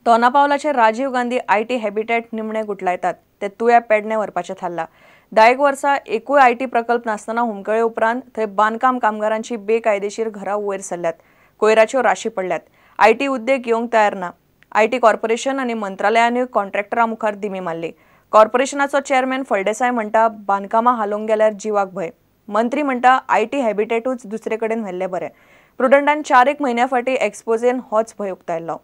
दोनापावलाचे Rajiv Gandhi IT habitat निमणे गुटलायतात ते तुया पेडणे व्हरपाचें थारला। 10 वर्सां एकूय IT प्रकल्प नासतना हुमकळे उपरांत थंय बांदकाम कामगारांची बेकायदेशीर घरां वयर सरल्यात, कोयराच्यो राशी पडल्यात। IT उद्देग येवंक तयार ना। IT corporation आनी मंत्रालयानूय कॉन्ट्रॅक्टरा मुखार दिमी मारली। कॉर्पोरेशनाचो चेअरमॅन फळदेसाय म्हणटा बांदकामां हालोवंक गेल्यार जिवाक भंय। मंत्री म्हणटा IT हॅबिटेटूच दुसरे कडेन व्हेल्लें बरें। प्रुडंटान 4-1 म्हयन्या फाटीं एक्सपोजेन होच भंय उक्तायल्लो।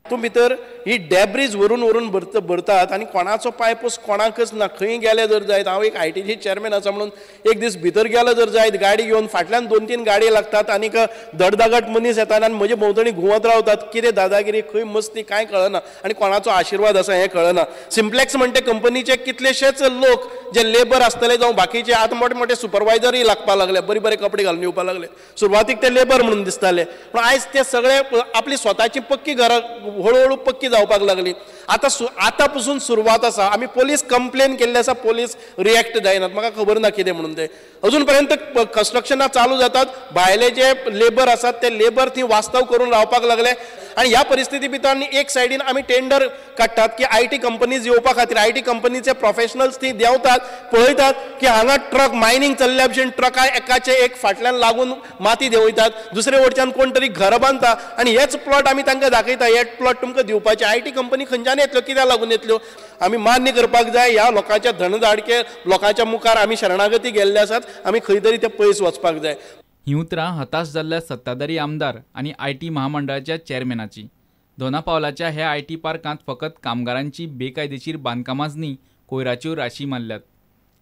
तातूंत भितर ही डेब्रीज व्हरून व्हरून भरतात आनी कोणाचो पांयपूस कोणाकच ना। खंय गेले जर जायत, हांव एक आयटीचे चेअरमॅन आसा म्हणून एक दीस भितर गेलो जर जायत, गाडी घेवन फाटल्यान 2-3 गाडी लागतात आनीक धडधागट मनीस येतात आनी म्हजे भोंवतणी घुंवत रावतात। कितें दादागिरी, खंय मस्ती, कांय कळना आनी कोणाचो आशिर्वाद आसा हें कळना। सिम्प्लेक्स म्हणटे कंपनीचे कितलेशेच लोक जे लेबर आसतले जावं बाकीचे, आतां मोठे मोठे सुपरवायजरूय लागपाक लागले, बरे बरे कपडे घालून येवपाक लागले। सुरवातीक ते लेबर म्हणून दिसताले, पूण आयज ते सगळे आपली स्वताची पक्की घरां हळूहळू पक्की जावपाक लागली। आतां आतां पसून सुरवात आसा। आमी पोलीस कंप्लेन केल्ले आसा, पोलीस रिएक्ट जायनात, म्हाका खबर ना कितें म्हणून ते। अजून पर्यंत कन्स्ट्रक्शनां चालू जातात, भायले जे लेबर आसात ते लेबर थंय वास्तव करून रावपाक लागले। आनी ह्या परिस्थिती भितर आनी एक सायडीन आमी टेंडर काडटात की IT companies येवपा खातीर, IT कंपनीचे प्रोफेशनल्स थंय देंवतात, पळयतात की हांगा ट्रक मायनींग चल्ल्या भशेन ट्रकां एकाचे एक फाटल्यान लागून माती देंवयतात, दुसरे वटच्यान कोण तरी घरां बांदता आनी हेच प्लॉट आमी तांकां दाखयता, हे प्लॉट तुमकां दिवपाचे। IT company खंयच्यान येतल्यो, कित्याक लागून येतल्यो? आमी मान्य करपाक जाय ह्या लोकांच्या धनदाडके लोकांच्या मुखार आमी शरणागती गेल्ले आसात, आमी खंय तरी ते पयस वचपाक जाय। ही उतरां हताश जाल्ल्या सत्ताधारी आमदार आनी IT महामंडळाच्या चेअरमॅनाची। दोनापावलाच्या ह्या IT पार्कांत फकत कामगारांची बेकायदेशीर बांदकामांच न्ही, कोयराच्यो राशी मारल्यात।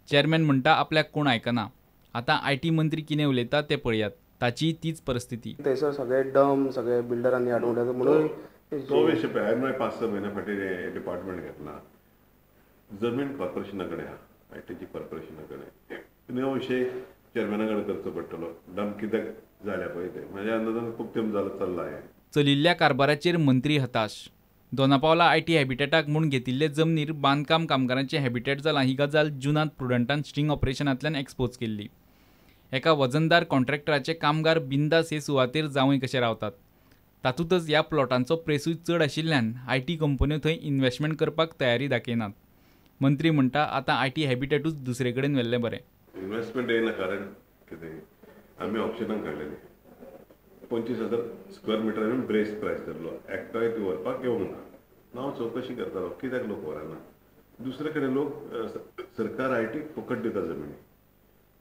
चेअरमॅन म्हणटा आपल्याक कोण आयकना। आतां IT मंत्री कितें उलयता तें पळयात, ताची तीच परिस्थिती। थंयसर सगळे डम सगळे बिल्डरांनी हाडून उडयता म्हणून तो विशय पळय। हांवें 5-6 म्हयन्या फाटीं डिपार्टमेंट घेतला, जमीन कॉर्पोरेशना कडेन आहा, आयटीची कॉर्पोरेशना कडेन। हो विशय चेअरमॅना कडेन करचो पडटलो, डम कित्याक जाल्या पळय ते म्हाज्या अंदाजान खूब तेंप जालो चल्ला हें। चलिल्ल्या कारभाराचेर मंत्री हताश। दोनापावला IT हॅबिटेटाक म्हूण घेतिल्ले जमनीर बांदकाम कामगारांचें हॅबिटेट जालां ही गजाल जुनांत प्रुडंटान स्टिंग ऑपरेशनांतल्यान एक्सपोज केल्ली। एका वजनदार कॉन्ट्रॅक्टराचे कामगार बिंदास हे सुवातेर जावंय कशे रावतात। तातूंतच ह्या प्लॉटांचो प्रेसूय चड आशिल्ल्यान IT कंपन्यो थंय इन्व्हेस्टमेंट करपाक तयारी दाखयनात। मंत्री म्हणटा आतां IT हॅबिटेटूच दुसरे कडेन व्हेल्लें बरें। इन्व्हेस्टमेंट येयना कारण कितें, आमी ऑप्शनाक काडलेली 25,000 स्क्वेअर मिटर आमी ब्रेस प्रायस धरलो, एकटोय ती व्हरपाक येवंक ना। हांव चवकशी करतालो कित्याक लोक व्हरना, दुसरे कडेन लोक सरकार IT फुकट दिता जमिनी,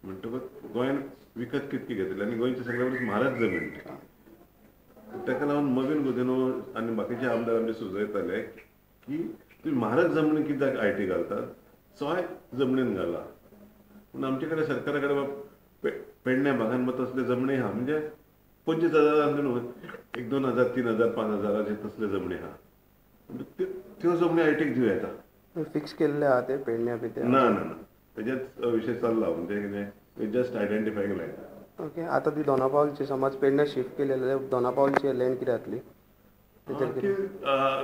म्हणटकूच गोंयान विकत कितकी घेतली आनी गोंयची सगळ्या परस म्हारग जमीन ती। ताका लागून मवीन गुदिन्हो आनी बाकीचे आमदार आमचे सुचयताले की तुमी म्हारग जमनी कित्याक IT घालतात, सोय जमनीन घाला। पूण आमचे कडेन सरकारा कडेन पेडण्या भागान तसले जमनी आहा, म्हणजे 25,000 न्हू, 1-2 हजार, 3,000, 5,000 तसले जमनी आहा, त्यो जमनी आयटीक दिवं येता। फिक्स केल्ले आहा ते पेडण्या बी ते? ना ना ना, तेजेच विशय चल्ला, म्हणजे कितें जस्ट आयडेंटिफायींग लायन। ओके, आतां ती दोनापावलची समज पेडण्या शिफ्ट केली जाल्यार दोनापावलची लँड कितें जातली?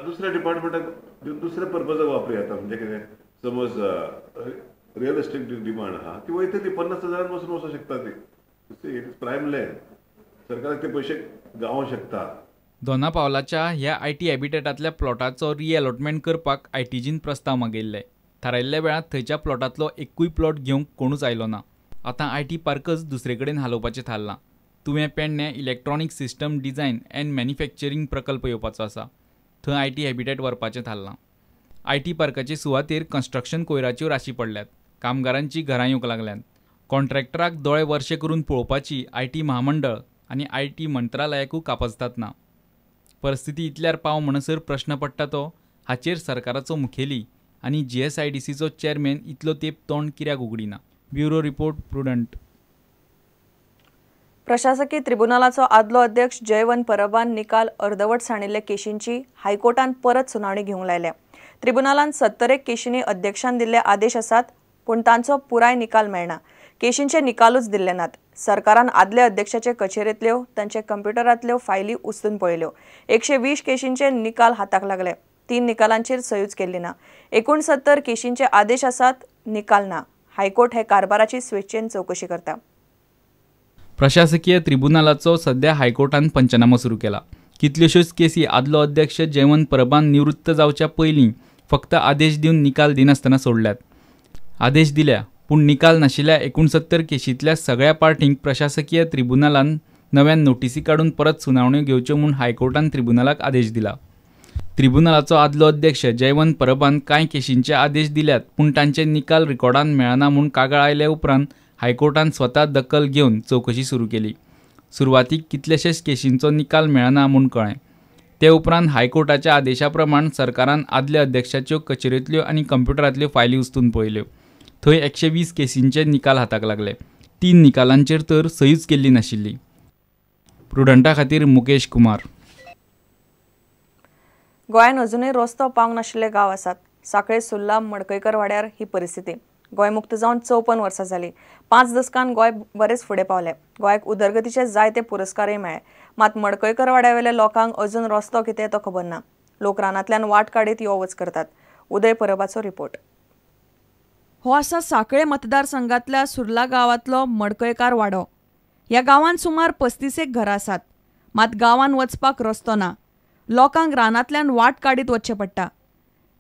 दुसऱ्या डिपार्टमेंटाक दुसऱ्या पर्पजाक वापरूं येता, म्हणजे कितें समज रियल इस्टेट डिमांड आहा ती वयतली 50,000 पसून वचूंक शकता ती, it is prime land, सरकाराक ते पयशे गावोंक शकता। दोनापावलाच्या ह्या IT हॅबिटेटांतल्या प्लॉटाचो रिअलॉटमेंट करपाक आयटीजीन प्रस्ताव मागयल्ले। थारायल्ल्या वेळार थंयच्या प्लॉटांतलो एकूय प्लॉट घेवंक कोणूच आयलो ना। आतां IT पार्कच दुसरे कडेन हालोवपाचें थारलां। तुवें Pedne electronic system design and manufacturing प्रकल्प येवपाचो आसा, थंय IT habitat व्हरपाचें थारलां। IT पार्काचे सुवातेर कन्स्ट्रक्शन कोयराच्यो राशी पडल्यात, कामगारांची घरां येवंक लागल्यांत। कॉन्ट्रॅक्टराक दोळे वर्शे करून पळोवपाची IT महामंडळ आनी IT मंत्रालयाकूय कापजतात ना। परिस्थिती इतल्यार पाव म्हणसर प्रश्न पडटा तो हाचेर सरकाराचो मुखेली आनी जीएसआयडीसीचो चेअरमॅन इतलो तेंप तोंड कित्याक उगडिना। Bureau report, Prudent. प्रशासकी त्रिब्युनलाचो आदलो अध्यक्ष जयवंत परबान निकाल अर्दवट सांडिल्ल्या केशींची हायकोर्टान परत सुनावणी घेवंक लायल्या। त्रिब्युनलान 71 केशींनी अध्यक्षान दिल्ले आदेश आसात, पूण तांचो पुराय निकाल मेळना। केशींचे निकालूच दिल्ले नात। सरकारान आदल्या अध्यक्षाचे कचेरेंतल्यो तांचे कंप्युटरांतल्यो फायली उस्तून पळयल्यो। 120 केशींचे निकाल हाताक लागले, 3 निकालांचेर सयूच केल्ली ना। 69 केशींचे आदेश आसात, निकाल ना। हायकोर्ट हे कारभाराची स्वेच्छेन चवकशी करता। प्रशासकीय त्रिब्युनलाचो सध्या हायकोर्टान पंचनामो सुरू केला। कितल्योश्योच केसी आदलो अध्यक्ष जयवंत परबान निवृत्त जावच्या पयलीं फक्त आदेश दिवन निकाल दिनासतना सोडल्यात. आदेश दिल्या पूण निकाल नाशिल्ल्या 69 केशींतल्या सगळ्या पार्टींक प्रशासकीय त्रिबुनालान नव्यान नोटीसी काडून परत सुनावण्यो घेवच्यो म्हूण हायकोर्टान त्रिबुनालाक आदेश दिला. त्रिबुनालाचो आदलो अध्यक्ष जयवंत परबान कांय केशींचे आदेश दिल्यात पूण तांचे निकाल रिकॉर्डान मेळना म्हूण कागाळ आयले उपरांत हायकोर्टान स्वता दखल घेवन चवकशी सुरू केली. सुरवातीक कितलेशेच केशींचो निकाल मेळना म्हूण कळ्ळें. ते उपरांत हायकोर्टाच्या आदेशा प्रमाण सरकारान आदल्या अध्यक्षाच्यो कचेरेंतल्यो आनी कंप्युटरांतल्यो फायली उस्तून पळयल्यो. थंय 120 केसींचे निकाल हाताक लागले. 3 निकालांचेर तर सहीच केल्ली नाशिल्ली. प्रुडंटा खातीर मुकेश कुमार. गोंयांत अजुनूय रस्तो पावंक नाशिल्ले गांव आसात. साखळे सुर्ला मडकयकर वाड्यार ही परिस्थिती. गोंय मुक्त जावन 54 वर्सां जाली. 5 दसकान गोंय बरेच फुडें पावलें. गोंयाक उदरगतीचे जायते पुरस्कारय मेळ्ळे. मात मडकयकर वाड्यावेल्या लोकांक अजून रस्तो कितें तो खबर ना. लोक रानांतल्यान वाट काडीत यो वच करतात. उदय परबाचो रिपोर्ट. हो आसा साखळे मतदारसंघातल्या सुर्ला गांवांतलो मडकयकार वाडो. ह्या गांवांत सुमार 35 घरां आसात. मात गांवांत वचपाक रस्तो ना. लोकांक रानांतल्यान वाट काडीत वचचें पडटा.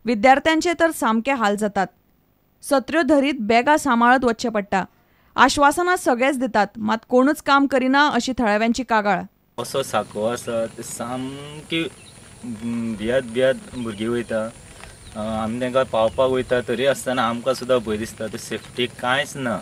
विद्यार्थ्यांचे तर सामके हाल जातात. सत्र्यो धरीत बॅगां सांबाळत वचचें पडटा. आश्वासनां सगळेच दितात मात कोणूच काम करिना अशी थळाव्यांची कागाळ. असो साको आसा ते सामकी भियात भियात भुरगीं वयता. आमी तांकां पावपाक वयता तरी आसतना आमकां सुद्दां भंय दिसता. ते सेफ्टी कांयच ना.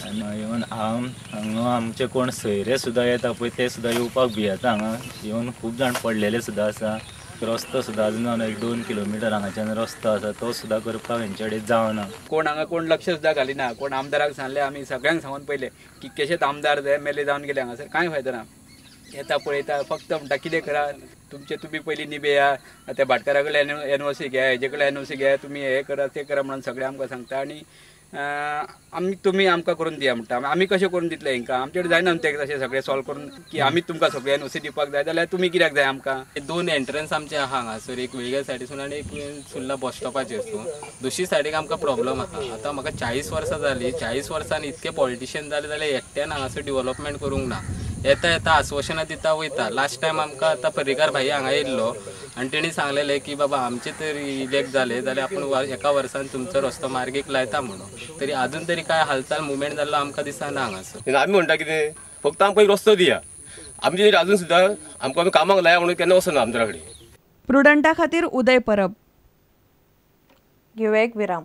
आनी इवन हांगा आमचे कोण सोयरे सुद्दां येता पळय ते सुद्दां येवपाक भियेता. हांगा येवन खूब जाण पडलेले सुद्दां आसा. रस्तो सुद्दां अजून 1-2 किलोमिटर हांगाच्यान रस्तो आसा तो सुद्दां करपाक हेंचे कडेन जावना. कोण हांगा कोण लक्ष सुद्दां घालिना. कोण आमदाराक सांगलें, आमी सगळ्यांक सांगून पळयलें कितकेशेच आमदार एम एल ए जावन गेले हांगासर, कांय फायदो ना. येता पळयता फक्त म्हणटा कितें करा तुमचे तुमी पयलीं निभेया, त्या भाटकारा कडल्यान एनओसी घ्या, हेजे कडल्यान एनओसी घ्या, तुमी हें करा तें करा म्हणून सगळें आमकां सांगता. आनी आमी तुमी आमकां करून दिया म्हणटा. आमी कशें करून दितले हेंकां? आमचे कडेन जायना तें तशें सगळें सॉल्व करून की आमी तुमकां सगळें एनओसी दिवपाक जाय जाल्यार तुमी कित्याक जाय आमकां? 2 एंट्रन्स आमचे आहा हांगासर, एक वेगळ्या सायडीसून आनी एक सुर्ला बस स्टॉपाचेर. दुसरी सायडीक आमकां प्रॉब्लम आहा. आतां म्हाका 40 वर्सां जालीं. 40 वर्सांनी इतके पॉलिटिशियन जाले जाल्यार एकट्यान हांगासर डिवलपमेंट करूंक ना. येता येता आश्वासनां दिता वयता. लास्ट टायम आमकां आतां पर्रीकार भाई हांगा येयल्लो आनी तेणी सांगलेलें की बाबा आमचे तर इलेक्ट जाले जाल्यार आपूण एका वर्सान तुमचो रस्तो मार्गीक लायता म्हणून. तरी अजून तरी काय हालचाल मुवमेंट जाल्लो आमकां दिसना हांगासर. आमी म्हणटा कितें, फक्त आमकां एक रस्तो दिया. आमचे अजून सुद्दां आमकां आमी कामाक लाया म्हणून केन्ना वचना आमदारा कडेन. प्रुडंटा खातीर उदय परब. घेवया एक विराम.